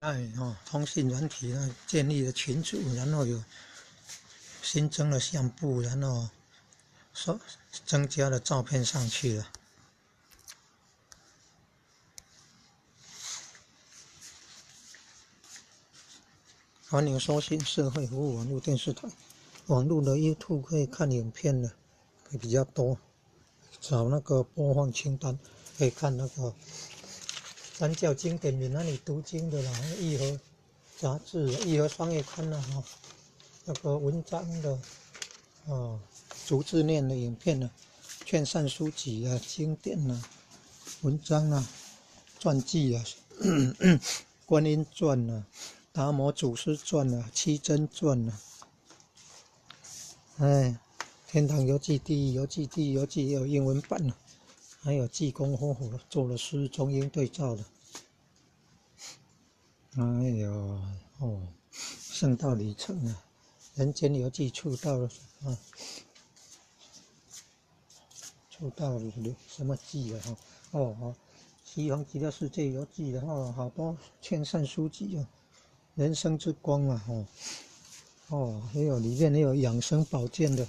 哎哦，通信软體呢建立了群組，然後有新增了相簿，然後說增加了照片上去了。歡迎收聽社會服務網絡電視台，網絡的 YouTube 可以看影片的會比較多，找那個播放清單可以看那個。三教經典閩南語讀經的啦，義和雜誌、義和雙月刊啦，哈，那個文章的，啊，逐字念的影片呢，勸善書籍啊，經典啊，文章啊，傳記啊，觀音傳啊，達摩祖師傳啊，七真傳啊，哎，天堂遊記、地獄遊記、地獄遊記也有英文版啊。還有濟公活佛做了詩，中英對照的。哎呦，哦，聖道旅程啊，人間遊記觸到了啊，觸到了什麼記啊？哦哦，西方極樂世界遊記的哦，好多勸善書籍啊，人生之光啊，哦哦，還有裡面也有養生保健的，